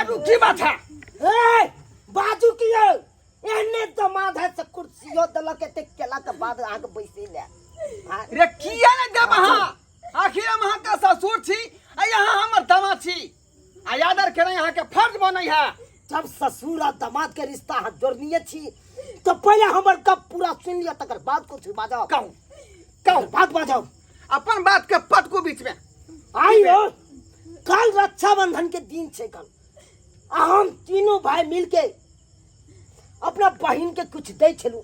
बाजू की बात है ए बाजू की यौ एहने दमाद है से कुर्सियो देलक एते केला के बाद अहाँके बैसै ले हाँ, रे किया ने देब अहाँ आखिर हम अहाँके ससुर छी आ यहाँ हमर दामाद छी आ आदर केनाइ अहाँके फर्ज बनै है जब ससुर आ दामाद के रिश्ता अहाँ जोड़निये छी तो पहले हमर गप पूरा सुन लिअ तकर बाद कुछ बाजब कहू कहू बात बाजब अपन बात के पटकू बीच में आइयो कल रक्षाबंधन के दिन छै कल आ हम तीनों भाई मिलके अपना बहिन के कुछ दै छलू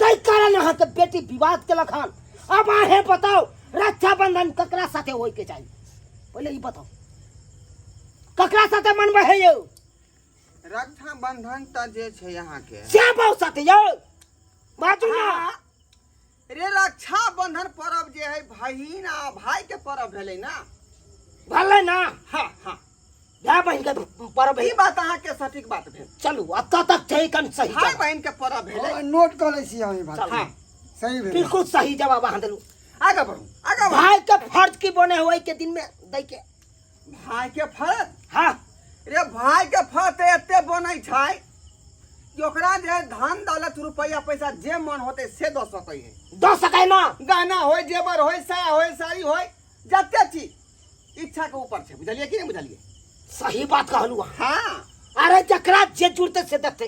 ताहि कारण अहाँके बेटी विवाद केलक हन अब अहें बताओ रक्षाबंधन ककरा साथे होय के चाही पहिले ई बताओ ककरा साथे मनबै है यौ रक्षाबंधन तऽ जे छै अहाँके श्याम बाबू साथे यौ बाजू ना हाँ। रे रक्षाबंधन पर्व जे है बहिन आ भाई के पर्व भेलै ना भेलै ना हाँ हाँ भाय बहिन के पर्व ई भेलै बात अहाँके सटीक बात भेल चलू एतऽ तक छै कन सही भाई जवाब। बहिन के पर्व भेलै हाँ, नोट कऽ लै छी हम ई बात चलू। हाँ सही भेल बिल्कुल सही जवाब अहाँ देलू आगे बढ़ू आगे बढ़ू भाई के फर्ज की बने हुए के दिन में दै के भाई के फर्ज हाँ रे भाई के फर्ज तऽ एते बनै छै कि ओकरा जे है धन दौलत रुपैआ पैसा जे मन होतै से दऽ सकै है दऽ सकै ना गहना होय जेवर होय साया होय साड़ी होय जते चीज इच्छा के ऊपर छै बुझलियै कि नहि बुझलियै सही बात कहलू अहाँ हाँ अरे जकरा जे जुड़ते से देते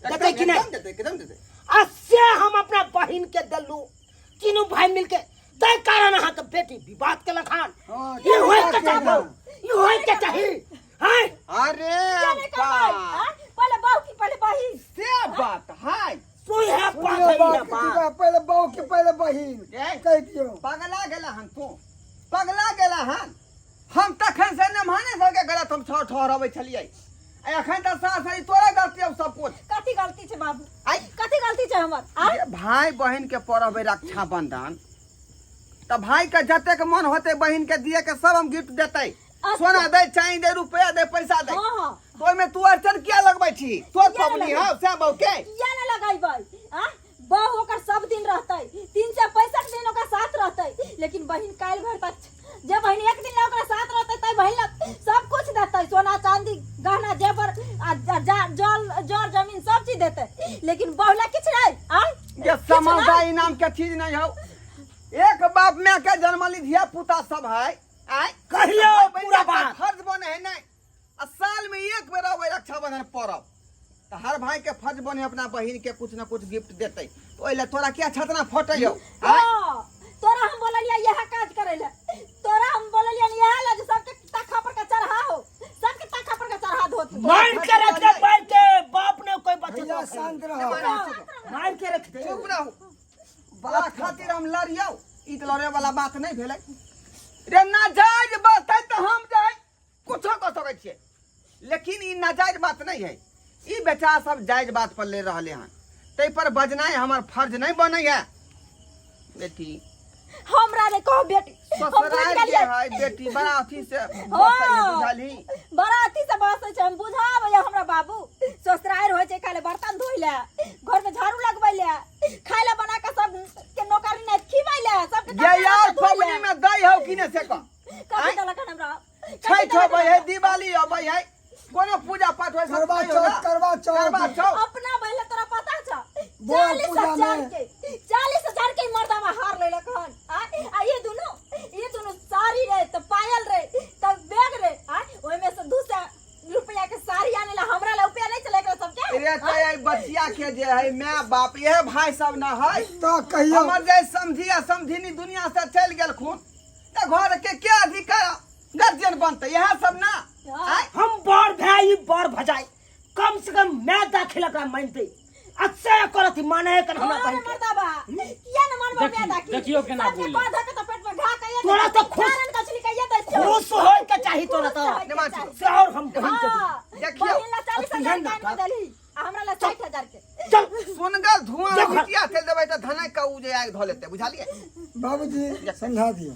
देते कि एकदम नहीं देतै एकदम देतै आ से हम अपना बहिन के देलू तीनू भाई मिलके तै कारण अहाँके बेटी विवाद केलक हन हाँ, ई होय के केना? चाही ई होय के चाही हैं अरे किया नहीं करबै बा आँय? पहिले बहू की पहिले बहिन से बात है सुई है बात सुनियौ है बाप ई के बात की पहिले बहू के पहिले बहिन ए? कहि दियौ पगला गेला हन तू पगला गेला हन हम तखन से नमहाने सबके गलत हम ठहर ठहरबै छलियै आ एखन तऽ सास हई तोरे गलती हौ सब कुछ कथी गलती छै बाबू आई कथी गलती छै हमर आँय? जे भाई बहिन के पर्व है रक्षाबंधन तऽ भाई के जतेक मन होते बहिन के दिए के सब हम गिफ्ट देतै अच्छा। सोना दे चांदी दे रुपया दे पैसा दे हाँ हाँ तो ओहिमे तू अड़चन किया लगबै छी तोर किया पबनी लगबै? हौ से बहू के किया ने लगैबै आँय? बहू ओकर सब दिन रहतै 365 दिन ओकर साथ रहतै लेकिन बहिन काल्हि भरि तक जे बहिन एक दिन ला ओकरा साथ रहतै तै बहिन ला सब कुछ देतै सोना चांदी गहना जेवर आ जल जर जमीन सब चीज देतै लेकिन बहू ला किछु नहि आँय ये किछु नहि। समझदारी नाम के चीज नहीं हो एक बाप माय के जन्मली धिया पुता सब है आय कहियो भाई बहिन पूरा के बात। फर्ज बने है नहीं आ साल में एक बेर अबै रक्षाबंधन पर्व तऽ हर भाई के फर्ज बने अपना बहिन के कुछ न कुछ गिफ्ट देतै तो ओहि लए तोरा किया छतना फटै हौ आँय? हाँ, तोरा हम बोललियै इएह काज करै लए तोरा हम बोललियै इएह लए जे सबके तखा पर के चढ़ा हो सबके तखा पर के चढ़ा दो तू मार के रख दे मार के बाप ने कोई बच्चे भैया शांत रहो मार के रख दे चुप रहू बड़ा खातिर हम लड़ियौ ई तऽ लड़े वाला बात नहि भेलै रे नाजायज बात है तऽ हम जाय कुछो कऽ सकै छियै लेकिन ई नाजायज बात नहि है ई बेचारा सब जायज बात पर ले रहले हन ताहि पर बजनाइ हमर फर्ज नहि बनै है बेटी हमरा ने कहो बेटी हम बुझि ससुराल के गेलियै है बेटी बड़ा अथी से बसै है बुझलही बड़ा अथी से बसै छै हम बुझाबै हमरा बाबू ससुराल होइ छै खाली बर्तन धोइ ले घर में झाड़ू लगबै ले खाय ले बना के सब के नौकरी नहि खिबै ले सबके ये कपड़ा यार लत्ता धोइ ले। पबनी में दै हौ कि नहि से कह कथी आँय? देलक हन हमरा छठि अबै है दिवाली अबै है कोनो पूजा पाठ होइ करवा चौथ, करवा चौथ। करवा चौथ अपना पहिले तोरा पता छ बोल चालीस पूजा हजार में। के 40,000 के मर्दावा हार लेलक हन आ आ ये दुनु साड़ी रे त पायल रे त बैग रे आ ओइ में से 200 रुपया के साड़ी आने ला हमरा ला रुपया नहीं चले एकरा सबके रे तो ये बचिया के जे है माय बाप ये भाई सब ना है तऽ कहियौ हमर जे समझी आ समझिनी दुनिया से चलि गेलखुन तऽ घर के के अधिकार गार्जियन बनतै इएह सब ना आय हम बड़ भाई बड़ भजाई कम से कम मैं दाखिल एकरा मानते अच्छा करत माने कर हमरा हाँ रे बहिन के। मर्दाबा किया न मानबो देखियो, बे दाखिल देखियो केना सबके बोले। बाधा के तो पेट में घा कहिए तोरा तो खुश- कारण कछली कहिए दै छियौ। खुश होय के चाही तोरा तो खुश होय के नमाज चाही। से और हम बहिन के दी। हाँ, देखियो। बहिन ला 40,000 अब के आनि के देलही आ हमरा ला 60,000 के चल सुनगल धुआं देखो। घुटिया चल देबै तऽ धनक के उ जे आगि धऽ लेतै बुझलियै बाबूजी समझा दियौ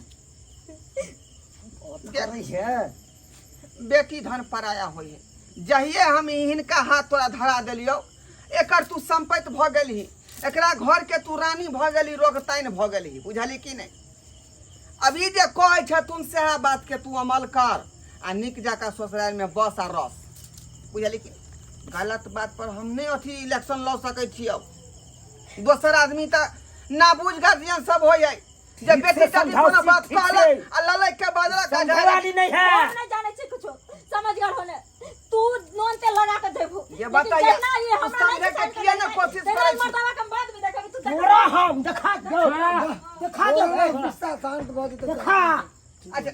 करै छै बेटी धन पराया होइ है जहिए हम हिनका हाथ तोरा धरा देलियौ एकर तू संपत्ति भऽ गेलही एकरा घर के तू रानी भऽ गेली रोगताइन भऽ गेलही बुझली कि नहि अब ई जे कहै छथुन सएह बात के तू अमल कर आ नीक जकाँ ससुराल में बस आ रस बुझलियै कि गलत बात पर हम नहि अथी इलेक्शन लऽ सकै छी। अब दोसर आदमी तऽ ना बुझ गार्जियन सब होइ है जे ठीक से बेटी शादी समझाओ, कोनो बात ठीक कहलक से। आ ललक के बजलक आ समझै वाली नहीं है। हम नहीं जाने छी कुछो, समझ गल होने तू नोन तेल लगा के देबू। ये बताइए, ये तू हमरा नहीं समझे के किया ना कोशिश करै छी? मर्दावा के हम बाद में देखबी तू देख। तोरा हम देखा दो, देखा दो। गुस्सा शांत भऽ जेतै। देखा। अच्छा,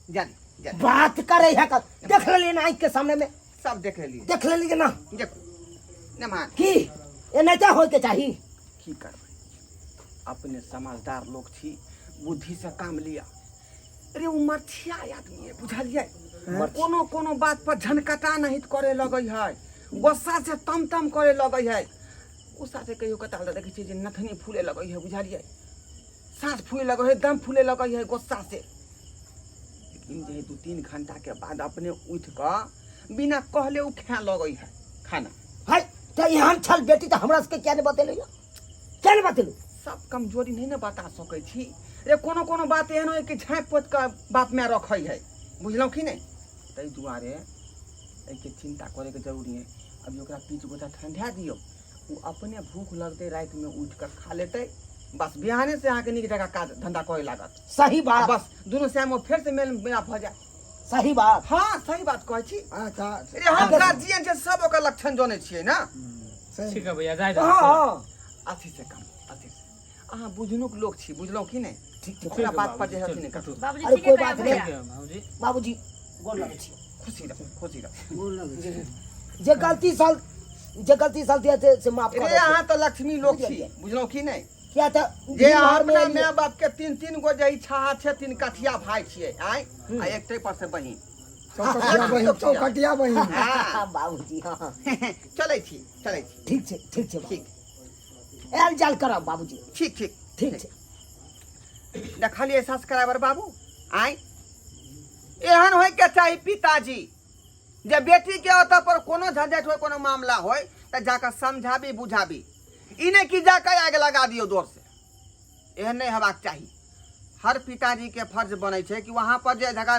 जा दी, जा दी। बात करे है का देख लेलिए ना आँख के सामने में। सब देख लेलिए। देख लेलिए ना। देखू नमहान की एनाहिते होय के चाही। की करबै, अपने समझदार लोग छी, बुद्धि से काम लिया। अरे ओ मरछिया आदमी है, बुझलियै? कोनो कोनो बात पर झनकटा नहीं करे लगै है, गुस्सा से तम तम करे लगै है। गुस्सा से कहियो कताल देखै छियै जे नथनी फूले लगै है, बुझलियै? साँस फूले लगै है, दम फूले लगै है गुस्सा से। लेकिन जे 2-3 घंटा के बाद अपने उठि कऽ बिना कहले ओ खाए लगै है खाना। है तऽ एहन छल बेटी तऽ हमरा सबके किया नहि बतेलौ यौ? किया नहि बतेलौ? सब कमजोरी नहीं ने बता सकै छी रे। कोनो कोनो बात एहन होइ कि झाँपि पोति कऽ बाप माय रखै है, बुझलहुँ कि नहि? ताहि दुआरे एहिके चिन्ता करैके जरूरी है। अभी ओकरा पीच गोटा ठंडा दियौ, ओ अपने भूख लगतै रातिमे उठि कऽ खा लेतै, बस बिहाने से अहाँके नीक जगह काज धंधा करे लागत। सही बात। बस दुनू श्याम फेर से मेल मिलाप भऽ जाय। सही बात। हाँ, सही बात कहै छी। अच्छा। अरे हम गार्जियन छै, सब ओकर लक्षण जनै छियै ना। सही। ठीक है भैया, जाय। हाँ हाँ। अथी से कम अथी से अहाँ बुझनुक लोक छी, बुझलहुँ कि नहि? ठीक छै। ओकरा बात पर जे है अथी नहि करू। बाबूजी। अरे ठीके कोई कहै बात भैया। नहीं। बाबूजी। बाबूजी, गोर लगै छी। खुशी रह, खुशी रह। जे गलती साल दिया से माफ कर। रे अहाँ तऽ लक्ष्मी लोक छी, बुझलहुँ कि नहि? किया तऽ जे अहाँ बिहारमे अपना एलियै। माय बाप के तीन तीन गो जे इच्छा छै, तीन कठिया भाई छियै आय आ एकटे पर से बहिन। चौकटिया बहिन, चौकटिया बहिन। हाँ। बाबूजी, हाँ हाँ। चलै छी, चलै छी। ठीक छै, ठीक छै। ठीक। आयल जाल करब बाबूजी। ठीक ठीक। ठीक छै। देखलियै सब्सक्राइबर बाबू, आय एहन होय के चाही पिताजी जे बेटी के ओतऽ पर कोनो झंझट होय, कोनो मामला होय तऽ जाकऽ समझाबी बुझाबी, ई नहि कि जाकऽ आगि लगा दियौ जोर से। एहन नहि हेबाक चाही। हर पिताजी के फर्ज बनै छै कि वहाँ पर जे झगड़ा